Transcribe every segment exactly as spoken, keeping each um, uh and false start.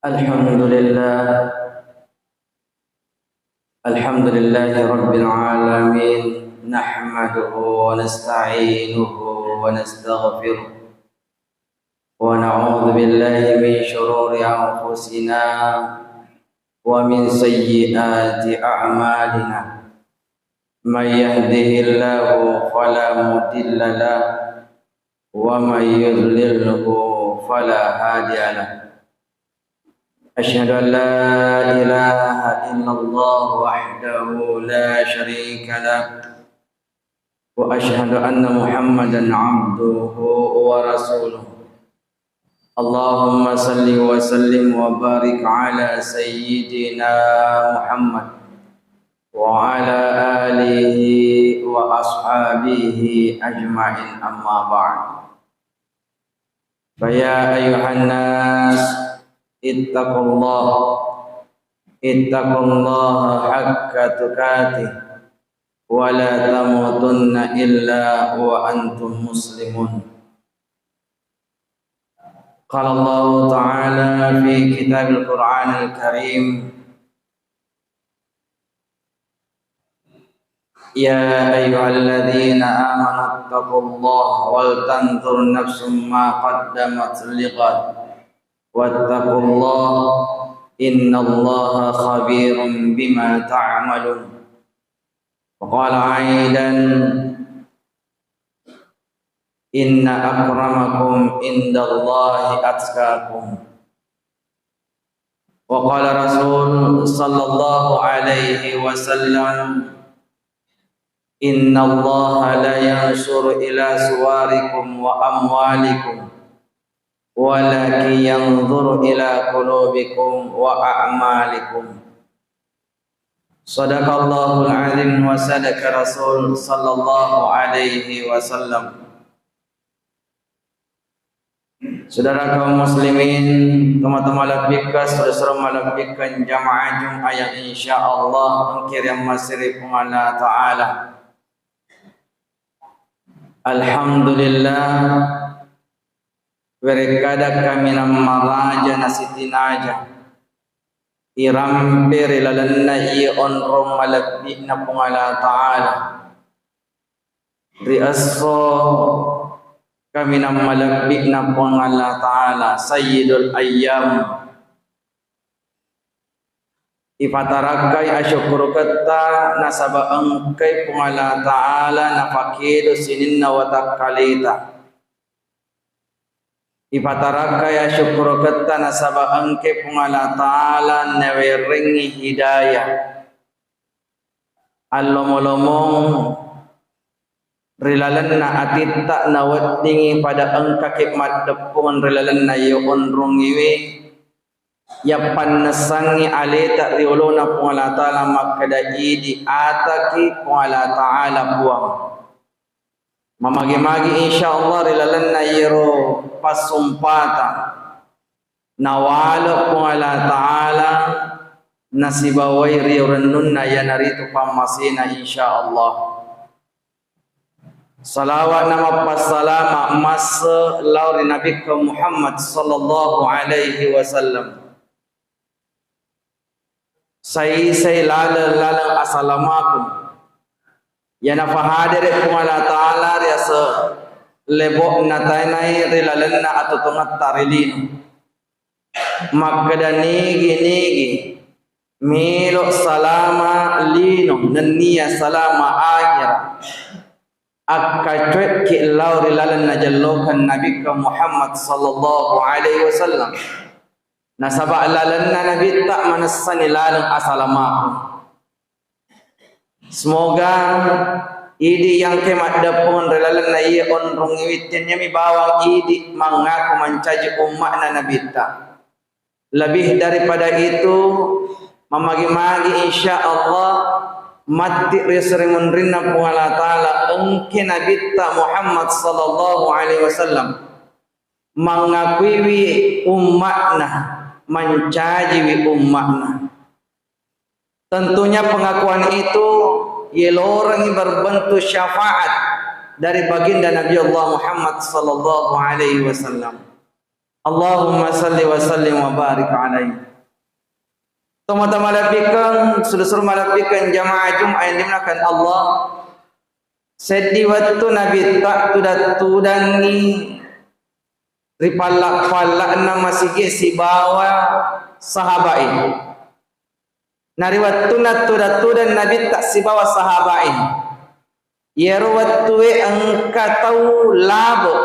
الحمد لله. الحمد لله رب العالمين. نحمده ونستعينه ونستغفره. ونعوذ بالله من شرور أنفسنا ومن سيئات أعمالنا. من يهده الله فلا مضل له ومن يضلله فلا هادي له. أشهد أن لا إله إلا الله وحده لا شريك له، وأشهد أن محمدا عبده ورسوله. اللهم صل وسلم وبارك على سيدنا محمد وعلى آله وأصحابه أجمعين، أما بعد. فيا أيها الناس، اتقوا الله، اتقوا الله حق تقاته، ولا تموتن إلا وأنتم مسلمون. قال الله تعالى في كتاب القرآن الكريم: يا أيها الذين آمنوا اتقوا الله ولتنظر نفس ما قدمت لغد واتقوا الله إن الله خبير بما تعملون. وقال أيضا: إن أكرمكم عند الله أتقاكم. وقال رسول صلى الله عليه وسلم: إن الله لا ينظر إلى صوركم وأموالكم، ولكن ينظر إلى قلوبكم وأعمالكم. صدق الله العظيم وصدق رسول صلى الله عليه وسلم. Saudara kaum muslimin, tomatoa malebbikka, saudara malebbikka jamaah Jumat yang insya Allah engka riammasiri Puang Allah Ta'ala. Alhamdulillah, werekkada kaminang maraja nasitinaja irampe ri lalenna iye onrong malebbi'na Puang Allah Ta'ala. Ri esso kaminang malebbi'na Puang Allah Ta'ala, Sayyidul Ayyam. Ipatarakkai asyukkuruketta nasaba engkai Puang Allah Ta'ala napakedo sininna watakkaleta. Ipatarakkai asyukkuruketta nasaba engkai Puang Allah Ta'ala nawerengngi hidayah. Allomo-lomong ri lalenna atitta naweddingi pada engkaki maddeppung ri lalenna iye onrongiwi, yappannessangngi aleta ri olona Puang Allah Ta'ala makkeda, idi ataki Puang Allah Ta'ala Puang. Mamagi-magi insya Allah ri lalenna iyero passumpata nawale Puang Allah Ta'ala nasibawai ri urennunna iyanaritu pammasena insya Allah. Salawat na mappassalama masse lao ri Nabikka Muhammad sallallahu alaihi wasallam. Saisai laleng-laleng asalamaku. Iyana fahadere Puang Allah Ta'ala ri ase lebo'na tainai ri lalenna atotongetta ri lino. Makkeda nigi-nigi melo salama lino nennia salama akhira. Akkacoekki lao ri laleng najellokeng Nabikka Muhammad sallallahu alaihi wasallam. Nasaba lalenna Nabitta manessani laleng asalamaku. Semoga idi yang ke maddeppung ri lalenna iye onrong iwittennyami bawang idi mangaku mancaji umma'na Nabitta. Lebih daripada itu, mamagi-magi insya Allah matti ri seri munrinna Puang Allah Ta'ala engke Nabitta Muhammad sallallahu alaihi wasallam mangakuiwi umma'na, mancajiwi umma'na. Tentunya pengakuan itu yelorengi berbentuk syafaat dari baginda Nabi Allah Muhammad sallallahu alaihi wasallam. Allahumma salli wa sallim wa barik alaihi. Tomatoa malebbikkeng, sulu-sulu malebbikkeng jamaah Jumat yang dimuliakan Allah. Seddi wettu Nabitta tudang-tudangi ri palla-palla'na masigi sibawa sahabae. Na ri wettunna tudang-tudang Nabitta sibawa sahabae, iyaro wettue engka tau labo.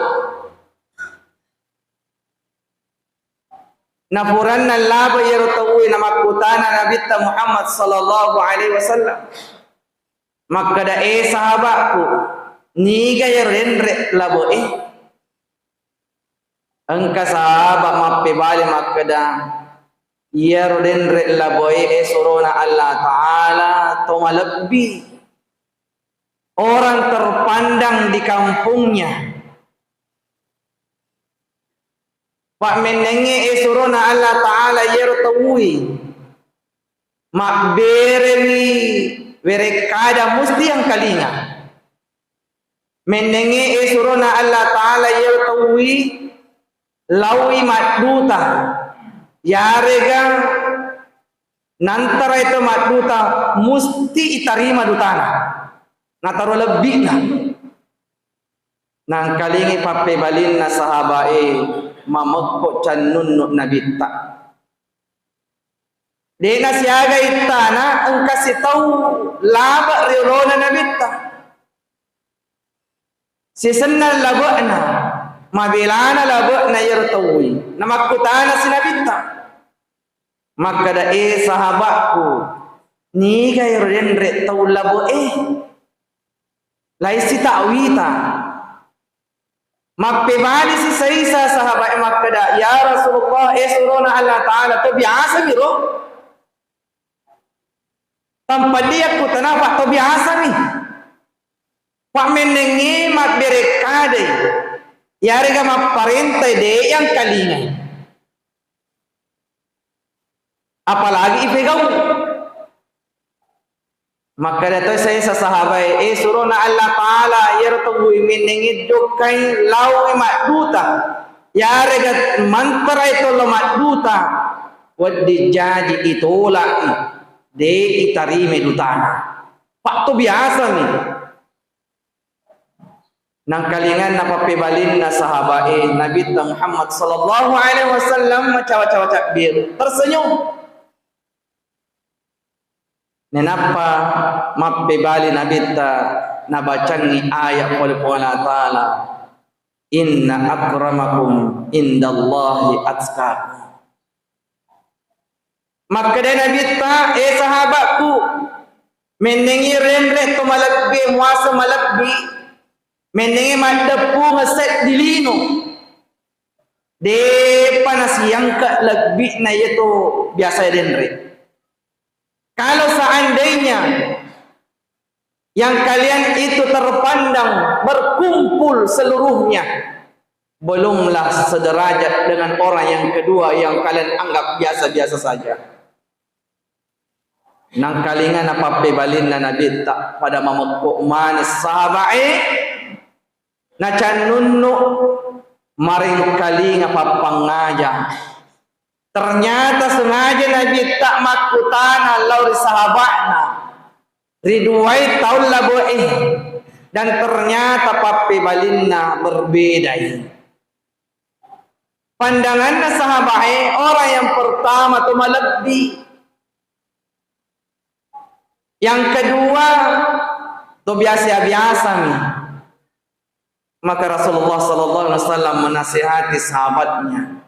Na puranna labo iyaro tauwe, namakkutana Nabitta Muhammad sallallahu alaihi wasallam, makkeda, "E sahabakku, niga iyaro denre laboe?" Engka sahabat mappebali makkeda, "Iyaro denre laboe, e surona Allah Ta'ala, to malebbi, orang terpandang di kampungnya." Pamennengnge, e surona Allah Ta'ala, iyaro tauwi mabberewi werekkada musti engkalinga. Mennengnge, e surona Allah Ta'ala, iyaro tauwi laoi madduta, yarega nantarai to madduta musti itarima dutana, nataro lebbi'na. Nangkalingi pappebalinna sahabae mamekko cannunnu Nabitta. De'na siaga ittana engka sitau labe ri olona Nabitta. Sisenna labe'na, mabelana labe'na iyaro tauwe. Namakkutana si Nabitta, makkeda, "E sahabakku, niga iyaro denre tau laboe?" Laissi ta'wita. Mappebali si saisa sahabae makkeda, "Ya Rasulullah, e surona Allah Ta'ala, to biasa mi ro?" Tampalliakku tanapa to biasa mi. Pamennengnge mabberekkadai, yarega mapparentai de' yangkalingai. Apalagi ipegau. Makkeda toi saisa sahabae, "E surona Allah Ta'ala, iyaro tauwi mennengngi jokkai laoi madduta, yarega mantarai tollo madduta, wedding jaji itolai, de' itarimai dutana. Pak to biasa mi." Nangkalinganna pappebalinna sahabae, Nabitta Muhammad sallallahu alaihi wasallam macawa-cawa cabbiru, tersenyum. Nenappa mappebali Nabitta, nabacangngi ayat pole Puang Allah Ta'ala, "Inna akramakum indallahi atqakum." Makkeda Nabitta, "E sahabakku, mennengngi renre to malebbi, muaseng malebbi, mennengngi maddeppungeng seddi lino, de'pa nasiangka lebbi'na iyato biasa denre." Kalau seandainya yang kalian itu terpandang berkumpul seluruhnya, belumlah sederajat dengan orang yang kedua yang kalian anggap biasa-biasa saja. Nangkalinga napappebalinna Nabitta pada mamekko manis sahabae, nacannunnu maringkalinga pappangngaja. Ternyata sengaja Nabitta makkutana lao ri sahaba'na ri duai taung laboe, dan ternyata pappebalinna berbedai. Pandanganna sahabae, orang yang pertama tu malebbi, yang kedua tu biasa-biasa mi. Maka Rasulullah sallallahu alaihi wasallam menasihati sahabatnya,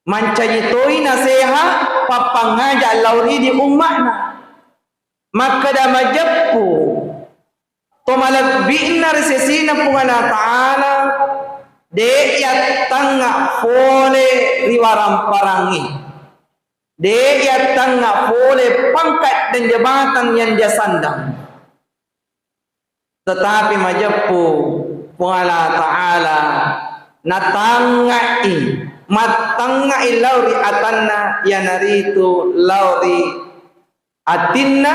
mancaji toi naseha pappangngaja lao ri di umma'na. Makkeda majeppu to malebbi'na ri sesina Puang Allah Ta'ala, de' yattangnga fole ri waramparangngi, de' yattangnga fole pangkat dan jabatan yang dia sandang. Tetapi majeppu Puang Allah Ta'ala natangngai, mattangngai lao ri atanna, iyanaritu lao ri atinna,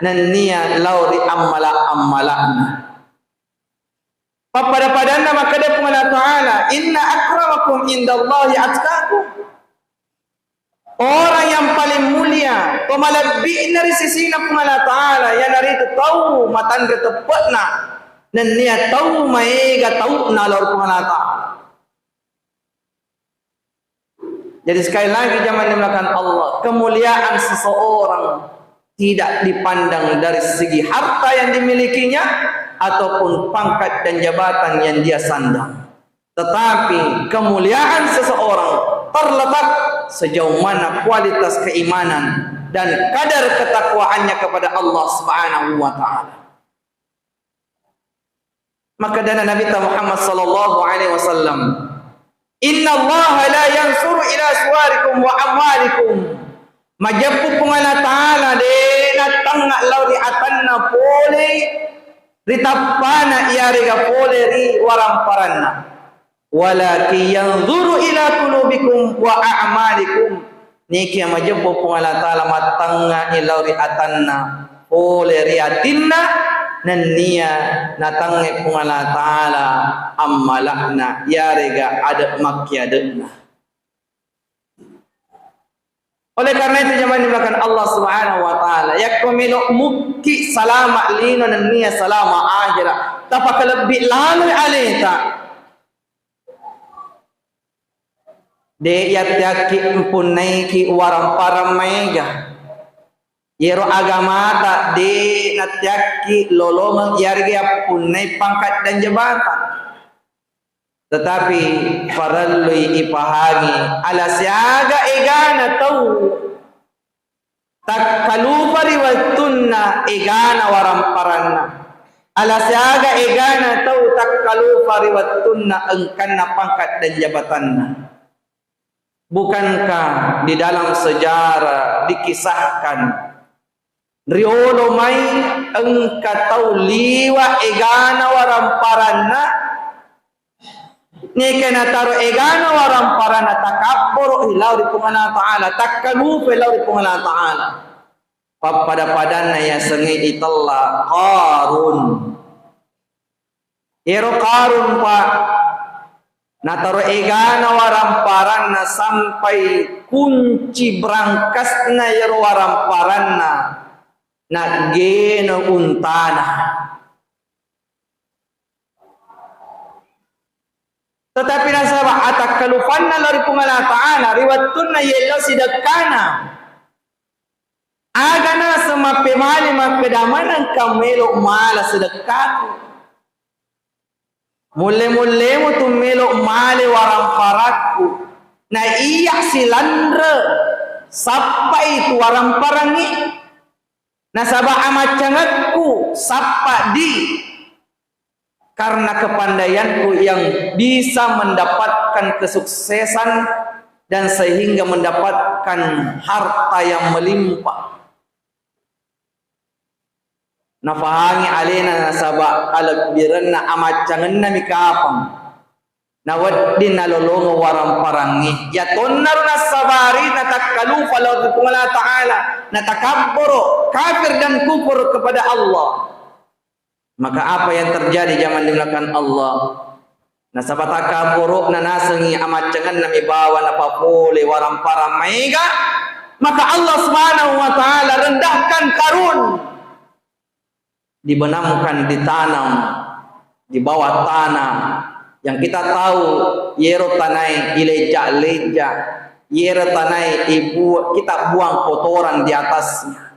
nennia lao ri ammala-ammala'na. Pappada-padanna makkeda Puang Allah Ta'ala, "Inna akramakum indallahi atqakum." Orang yang paling mulia, pemalebbi'na ri sisina Puang Allah Ta'ala, iyanaritu tau matanre teppe'na, nennia tau maega tau'na lao ri Puang Allah Ta'ala. Jadi sekali lagi jamaah dimuliakan Allah, kemuliaan seseorang tidak dipandang dari segi harta yang dimilikinya ataupun pangkat dan jabatan yang dia sandang. Tetapi kemuliaan seseorang terletak sejauh mana kualitas keimanan dan kadar ketakwaannya kepada Allah Subhanahu wa Ta'ala. Makkedana Nabitta Muhammad sallallahu alaihi wasallam, "Innallaha la yansuru ila suwarikum wa amwalikum." Majeppu Puang Allah Ta'ala de' natangnga lao ri atanna pole ri tappana iyarega pole ri waramparanna. "Walakin yanzuru ila qulubikum wa a'malikum." Niki majeppu Puang Allah Ta'ala mattangngai lao ri atanna, pole ri atinna, nennia natangnge Puang Allah Ta'ala ammala'na, iyarega ade' makkiade'na. Oleh karena itu, jamaah dimuliakan Allah Subhanahu wa Ta'ala, yakko melo mukki salama lino nennia salama akhira, tapakalebbi laloi aleta. De' yatteakki mpunnaiki warang-parang maega. Yero agamata de' natteakki lolongeng iyarega yappunnai pangkat dan jabatan. Tetapi farellui ipahangi ala siaga egana tau takkalupa ri wettunna egana waramparanna. Ala siaga egana tau takkalupa ri wettunna engkanna pangkat dan jabatanna. Bukankah di dalam sejarah dikisahkan, riolo mai engka tau liwa egana waramparanna, neke nataro egana waramparanna takabboro lao ri Puang Allah Ta'ala, takkalupa lao ri Puang Allah Ta'ala. Pappada-padanna yasengnge itella Qarun. Ero Qarun, Pak, nataro egana waramparanna sampai kunci berangkasna ero waramparanna naggena untana. Tetapi nasaba atakkalupanna lao ri Puang Allah Ta'ala ri wettunna yello sidekkana, aga naseng mappemale makkeda, "Manengka melo mala sedekkaku? Mulle-mullemu tu melo male waramparakku. Na iya silanre sappai tu waramparang e. Nasaba amaccangekku sappa di karena kepandaianku yang bisa mendapatkan kesuksesan dan sehingga mendapatkan harta yang melimpah." Nafahangi alena nasaba alebbirenna amaccangennami kapang. Nawedding nalolongeng waramparang e. Yatonnaro nassabari natakkalupa lao ri Puang Allah Ta'ala, natakabboro, kafir dan kufur kepada Allah. Maka apa yang terjadi, jamaah dimuliakan Allah? Nasaba takabboro'na nasengngi amaccangenna mi bawang napapole waramparang maega, maka Allah Subhanahu wa Ta'ala rendahkan Qarun. Dibenamkan, ditanam di bawah tanah yang kita tahu yero tanae ileja-leja, yero tanae ibu-, kita buang kotoran di atasnya.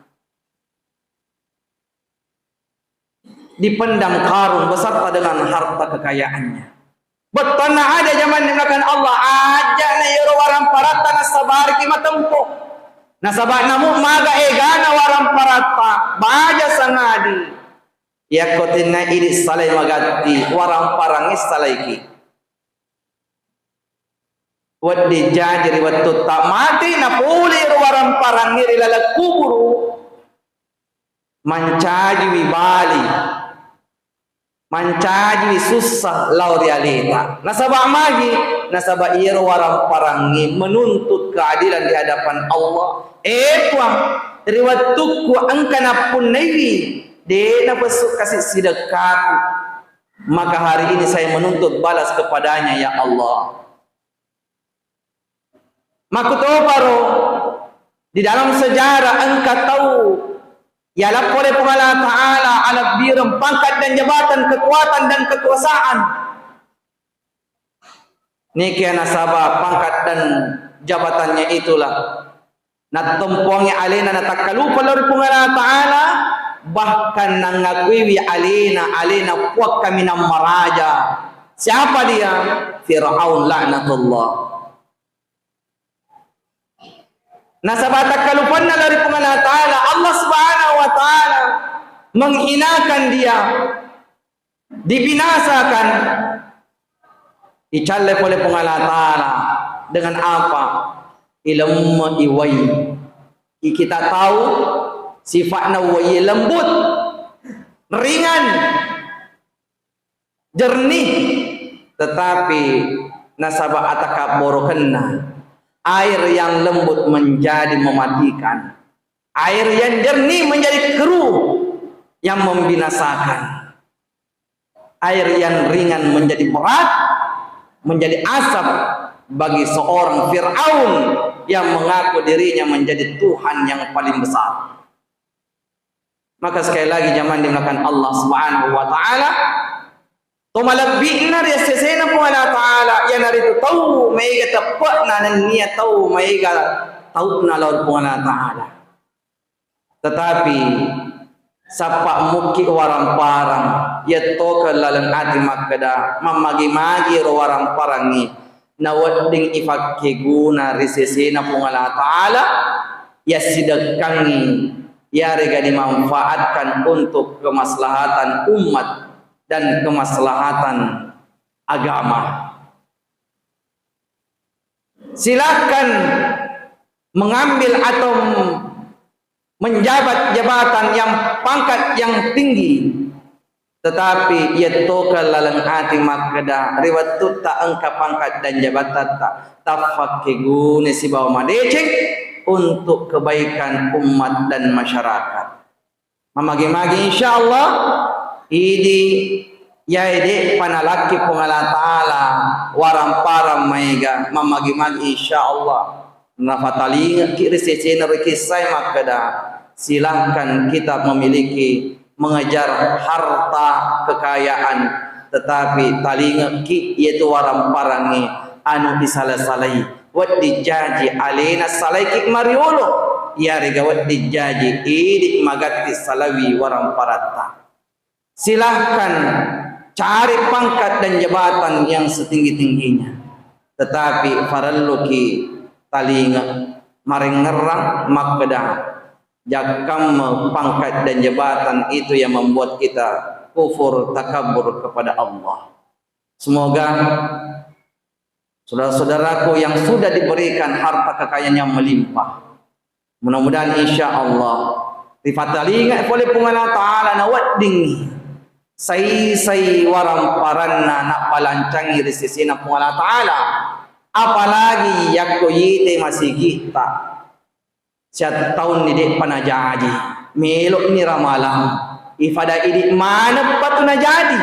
Dipendam Qarun beserta dengan harta kekayaannya. Bettuanna ada, jamaah dimuliakan Allah, aja'na iyaro waramparatta nassabariki matempo. Nasaba namu maga egana waramparatta, baja sangadi. Yakko tenna idi salai magatti, waramparangngi salaiki. Wedding jaji ri wettutta mate, napole ro waramparangnge ri laleng kuburu, mancajiwi bali, mancajiwi sussa lao ri aleta. Nasaba magi? Nasaba iyaro waramparangnge menuntut keadilan di hadapan Allah. Eh Puang, ri wettukku engka nappunnaiwi, de napessu kasi sidekkaku. maka hari ini saya menuntut balas kepadanya, ya Allah. Makkutoparo di dalam sejarah engka tau yalappo oleh Puang Allah Ta'ala alebbireng pangkat dan jabatan, kekuatan dan kekuasaan. Niki nasaba pangkat dan jabatannya itulah nattempuangi alena natakkalupa lao ri Puang Allah Ta'ala, bahkan nangakuiwi alena, alena puang kaminang maraja. Siapa dia? Fir'aun laknatullah. Nasaba takkalupanna lao ri Puang Allah Ta'ala, Allah Subhanahu wa Ta'ala menghinakan dia, dibinasakan, icalle pole Puang Allah Ta'ala dengan apa? Ilemme iwai. Kita tahu sifatna wai lembut, ringan, jernih, tetapi nasaba atakabborokenna, air yang lembut menjadi mematikan, air yang jernih menjadi keruh yang membinasakan, air yang ringan menjadi berat, menjadi asap bagi seorang Firaun yang mengaku dirinya menjadi Tuhan yang paling besar. Maka sekali lagi, jamaah dimuliakan Allah Subhanahu wa Ta'ala, to malebbi'na ri assesena Puang Allah Ta'ala, iyanaritu tau maega teppe'na nennia tau maega tau'na lao ri Puang Allah Ta'ala. Tetapi sappa mukki waramparang, iyattokeng laleng ati makkeda, mammagi-magi ro waramparang i, nawedding ifakkeguna ri sesena Puang Allah Ta'ala, yassidekkangngi, yarega dimanfaatkan untuk kemaslahatan umat dan kemaslahatan agama. Silahkan mengambil atau menjabat jabatan yang pangkat yang tinggi, tetapi iyattokeng laleng ati makkeda, ri wettutta engka pangkat dan jabatatta, taffakkeguna sibawa madeceng untuk kebaikan umat dan masyarakat. Mamagi-magi, insyaallah, idi yae de'pa nalakki Puang Allah Ta'ala waramparang maega, mamagi-magi, insyaallah, nafatalingekki ri sesena ri kissae makkeda, silahkan kita memiliki, mengejar harta kekayaan, tetapi talingekki, yaitu waramparang e, anu disala-salai. Wedding jaji alena salaiki mariolo, iyarega wedding jaji idi magatti salawi waramparatta. Silahkan cari pangkat dan jabatan yang setinggi-tingginya, tetapi farelluki talinga marengngerang makkeda, jakkamme pangkat dan jabatan itu yang membuat kita kufur, takabur kepada Allah. Semoga saudara-saudaraku yang sudah diberikan harta kekayaan yang melimpah, mudah-mudahan, insya Allah, rifatalinga pole Puang Allah Ta'ala, nawedding sai-sai waramparanna nappalancangi ri sesena Puang Allah Ta'ala. Apalagi yakko yite masigitta, siattaunni de'pa najaji, melo'ni ramalang, ifada idi maneppa tu najaji.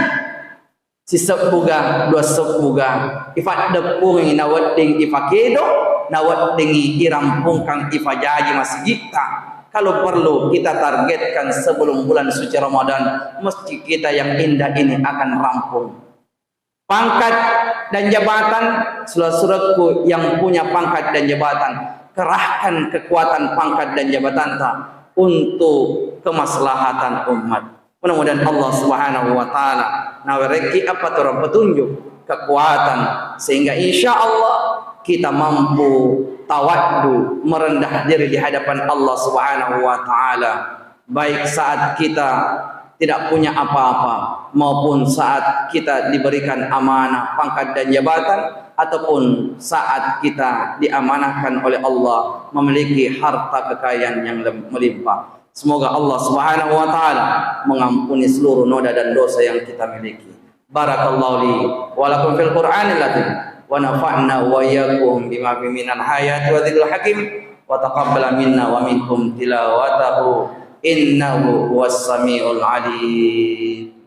Sisebbuga, dua sebbuga, ifaddeppungi nawedding ifakedo, naweddingi irampungkang ifajaji masigitta. Kalau perlu, kita targetkan sebelum bulan suci Ramadan, masjid kita yang indah ini akan rampung. Pangkat dan jabatan, saudara-saudaraku yang punya pangkat dan jabatan, kerahkan kekuatan pangkat dan jabatanta untuk kemaslahatan umat. Mudah-mudahan Allah Subhanahu wa Ta'ala nawerekki appaturang petunjuk, kekuatan, sehingga insya Allah kita mampu tawaddu, merendah diri di hadapan Allah Subhanahu wa Ta'ala, baik saat kita tidak punya apa-apa maupun saat kita diberikan amanah pangkat dan jabatan, ataupun saat kita diamanahkan oleh Allah memiliki harta kekayaan yang lem-, melimpah. Semoga Allah Subhanahu wa Ta'ala mengampuni seluruh noda dan dosa yang kita miliki. Barakallahu li wa lakum fil Qur'anil azim, wa nafa'na wa iyyakum bima fihi minal ayati wa dzikril hakim, wa taqabbala minna wa minkum tilawatahu, innahu huwas samiul alim.